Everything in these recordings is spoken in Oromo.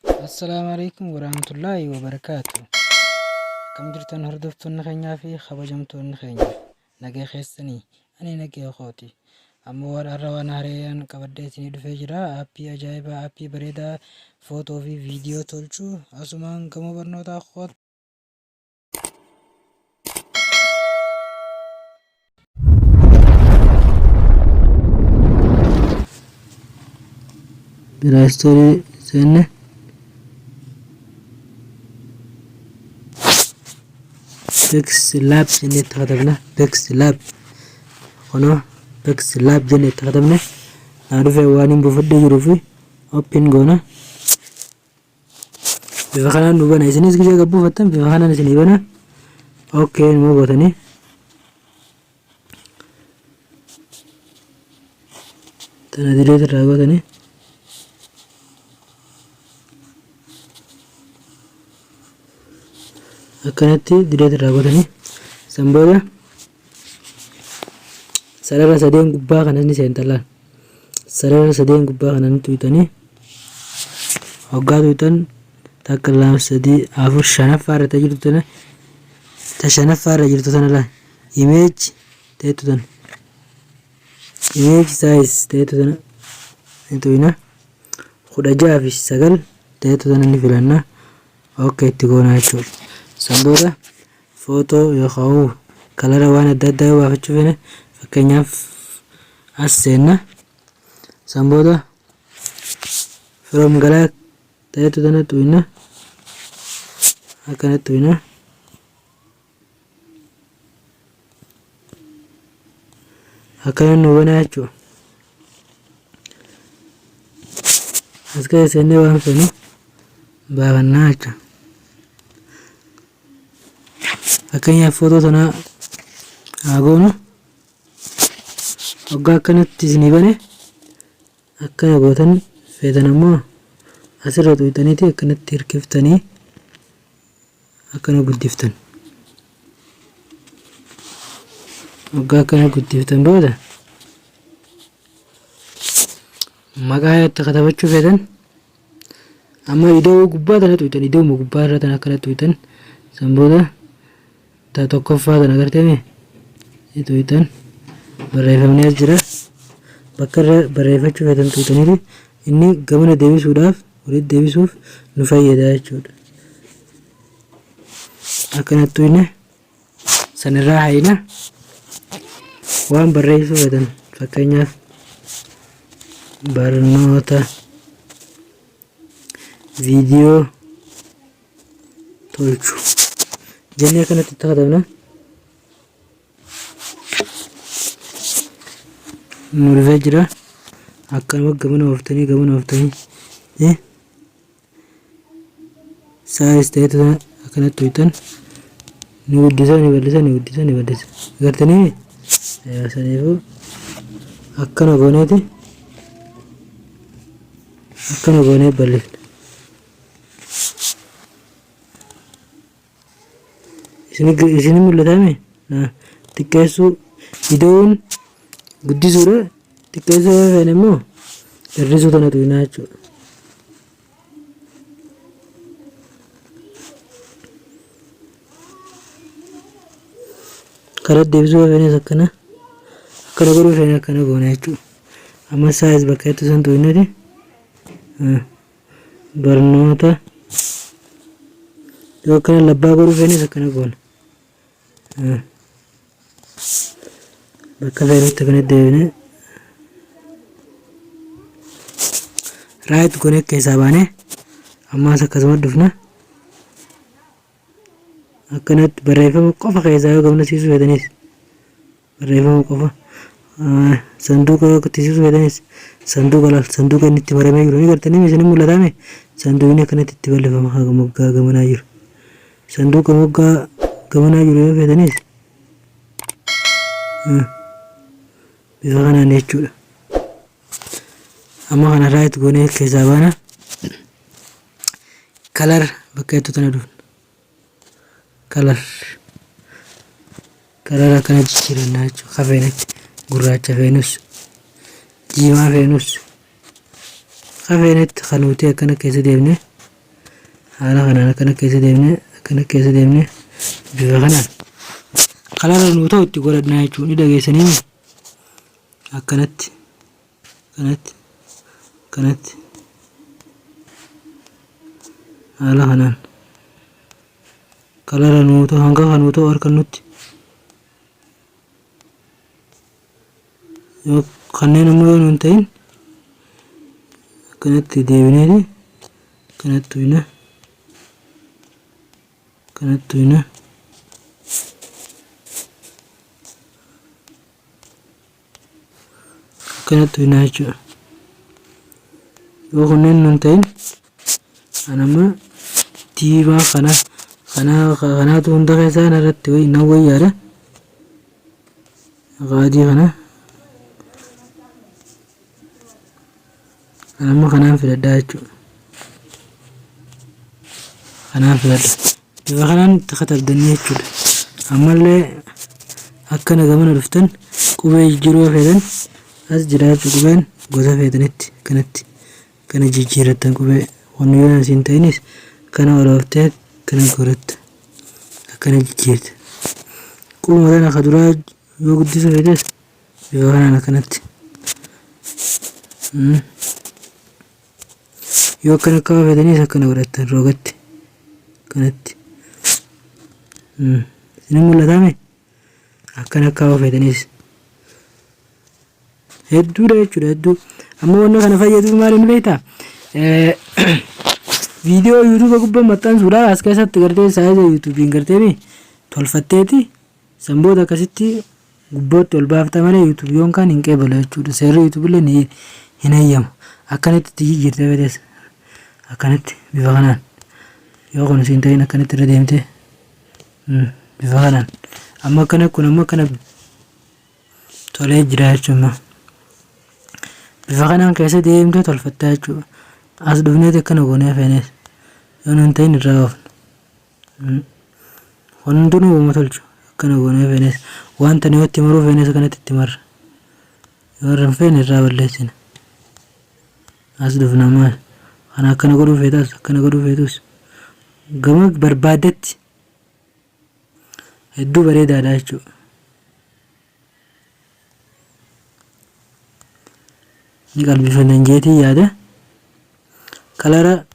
Assalaamu alaikum warahmatullaahi wabarakaatu. Akkam jirtan hordoftoonni keenyaa fi kabajamtoonni keenya? Nagaa keessanii? Ani nagaa kooti. Ammoo waan har'a waan haaraan qabadhee isinii dhufee jira. Aappii ajaa'ibaa, aappii bareedaa footoo fi viidiyoo tolchu. Asumaan gamoo barnootaa kootti. Play Store seenne. PixelLab jennee itti katabna. PixelLab kunoo PixelLab jennee itti katabne. Naa dhufe waan hin buufadhee jiruu fi open goona. Bifa kanaan nu bana. Isinis gisee gad buufattan bifa kanaan isinii bana. Okay numa gootanii. Tana direet irraa gootanii. Akkanatti direet irraa gootanii. San booda sarara sadeen gubbaa kanas ni seentan laal. Sarara sadeen gubbaa kana ni tuqxanii, hoggaa tuqxan takka, lama, sadii, afur, shanaffaa irra ta jirtu tana, ta shanaffaa irra jirtu tana laal, image ta'etu tana, image size ta'etu tana ni tuqna. 16:9 ta'etu tana ni filanna. Ok, itti goona jechuudha. San booda footoo yookaan kalara waan adda addaa yoo baafachuu feene, fakkeenyaaf as seenna. San booda from gallery ta'etu tana tuqna. Akkanatti tuqna. Akkana nu banaa jechuudha. As keessa seennee waan feenu baafannaa jechuudha. Fakkeenyaaf footoo tanaa haa goonu. Hoggaa akkanatti isinii bane akkana gootan. Feetan ammoo asirra tuqxaniiti akkanatti hirkiftanii akkana guddiftan. Hoggaa akkana guddiftan booda maqaa itti katabachuu feetan amma ida'uu gubbaa tana tuqxan, ida'uma gubbaa irra tana akkana tuqxan. San booda ta tokkoffaa tana agartee ni tuqxan. Barreeffamni as jira, bakka irra barreeffachuu feetan tuqxaniiti inni gamana deebisuudhaaf, walitti deebisuuf nu fayyada jechuudha. Akkanatti tuqne sanirraa hayna waan barreessuu feetan, fakkeenyaaf barnoota viidiyoo tolchu jennee akkanatti itti katabna. Nu dhufee jira. Akkanuma gamana ooftanii, gamana ooftanii size ta'etu akkanatti tuqxan, ni guddisa, ni bal'isa, ni guddisa, ni bal'isa. Agartanii? Saniifuu akkana gooneeti, akkana goonee bal'ifna. Isin mul'atame xiqqeessuu, ida'uun guddisuudha. Xiqqeessuu yoo feene immoo hir'isuu tana tuqnaa jechuudha. Karaa deebisuu yoo feenes akkana, akkana godhuu feene akkana goona jechuudha. Amma size bakka itti san tuqneeti barnoota yoo akkana labbaa godhuu feenes akkana goona. Bakka feenetti akkana deebine right goonee keessaa baanee ammaas akkasuma dhufna. Akkanatti barreeffama qofa keessaa yoo gamnasiisuu feetanis barreeffama qofa, sanduuqa yoo ittisiisuu feetanis sanduuqa. Laal, sanduuqa inni itti maramee jiru ni gartanii, isin mul'ataame. Sanduuqni akkanatti itti bal'ifama haga moggaa gamanaa jiru. Sanduuqa moggaa gamanaa jiru yoo feetanis bifa kanaan jechuudha. Amma kana right goonee keessaa baana. Color bakka jettu tana dhufna. Color, color akkana jijjiirannaa jechuudha. Ka feenetti gurraacha feenus, diimaa feenus, ka feenetti kanuutee akkana keessa deemne. Haala kanaan akkana keessa deemnee, akkana keessa deemnee, bifa kanaan kalara nuu ta'u itti godhannaa jechuudha. Ni dhageessanii akkanatti, kanatti, kanatti, haala kanaan kalara nuu ta'u hanga kan nuu ta'u harkannutti. Yoo kanneen ammoo yoo nuun ta'in, akkanatti deebineeti akkanatti tuyna, akkanatti tuyna, akkanatti tuyna jechuudha. Yoo kunneen nuun ta'in, an amma diimaa kana kana kanaatu hunda keessaa narratti na wayyaadha. Qaadii kana kan amma kanaan filadhaa jechuudha. Kanaan filadha. Bifa kanaan itti katabdanii jechuudha. Ammallee akkana gamana dhuftan, qubee jijjiiruu yoo feetan as jira jechuudha. Qubeen gosa feetanitti kanatti kana jijjiirrattan. Qubee wanni yoo asiin ta'inis kana ol ooftee kana godhatta, akkana jijjiirta. Qubuma tana ka duraa yoo guddisuu feetes bifa kanaan akkanatti. Yoo akkana akka feetanis akkana godhattan rogatti kanatti. Isin mul'ataame akkana akka feetanis hedduudha jechuudha, hedduu. Amma wanni kana fayyadu maali ni beektaa? Viidiyoo YouTube gubbaa maxxansuudhaaf as keessatti gartee size YouTubeiin gartee tolfatteeti, san booda akkasitti gubbootti ol baafta malee YouTube yoon kaan hin qeebalu jechuudha. Seerri YouTube illee ni hin hayyamu. Akkanatti itti jijjiirtee feetes akkanatti bifa kanaan, yoo kun siin ta'in akkanatti irra deemtee bifa kanaan. Amma akkana kun amma akkana tolee jira jechuudha. Bifa kanaan keessa deemtee tolfattaa jechuudha. As dhufneeti akkana goonee feenes yoo nun ta'in irraa oofna. Kun hundinuu uuma tolchu. Akkana goonee feenes, wanta nu itti maruu feenes akkanatti itti marra. Yoo irra hin feene irraa balleessina. As dhufna maal kana akkana godhuu feetas, akkana godhuu feetus, gama barbaaddetti hedduu bareedaadha jechuudha. Ni qalbifannan jeetii yaada. Kalara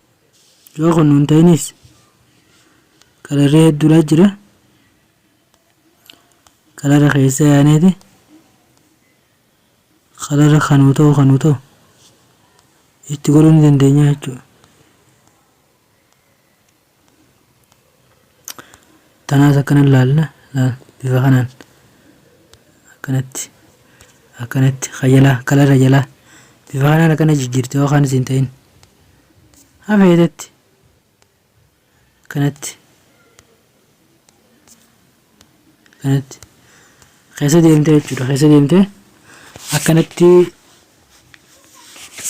yoo kun nun ta'inis kalarri hedduudha jira. Kalara keessa yaaneeti kalara kanuu ta'u itti godhuu ni dandeenya jechuudha. Tanaas akkana laalla, laal, bifa kanaan akkanatti, akkanatti kajalaa kalara jalaa bifa kanaan akkana jijjiirte. Yookaan isin ta'in hafeetetti akkanatti, akkanatti keessa deemtee jechuudha. Keessa deemtee akkanatti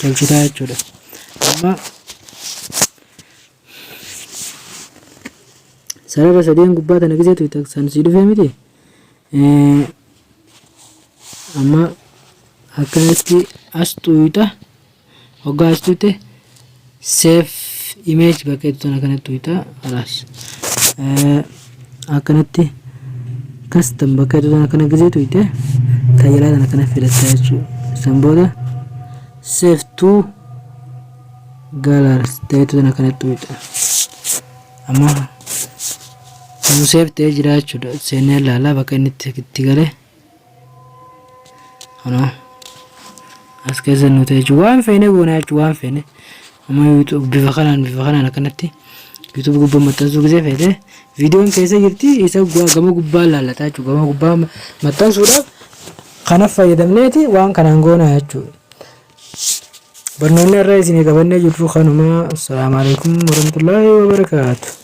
tolchitaa jechuudha. Amma sarara sadeen gubbaa tana giseetu san sii dhufee miti. Amma akkanatti as xuyxa. Hoggaa as xuyxe, save image bakka itti tana kanatti xuyxa. Kalaas, akkanatti custom bakka itti tana kana gisee xuyxe, tajaajila tana kana filatta jechuudha. San booda save to gallery ta'etu tana kanatti xuyxa. Amma nu save ta'ee jira jechuudha. Seennee ilaalaa bakka inni itti galee. Kunoo as keessa nu ta'e jechuudha. Waan feene goona jechuudha, waan feene. Amma YouTube bifa kanaan akkanatti YouTube gubbaa maxxansuu gisee feete, viidiyoon keessa jirti, isa gama gubbaa laallataa jechuudha. Gama gubbaa maxxansuudhaaf kana fayyadamneeti waan kanaan goona jechuudha. Barnoonni irra isinii qabannee jirru kanuma. Assalaamu alaikum warahmatullaahi wabarakaatu.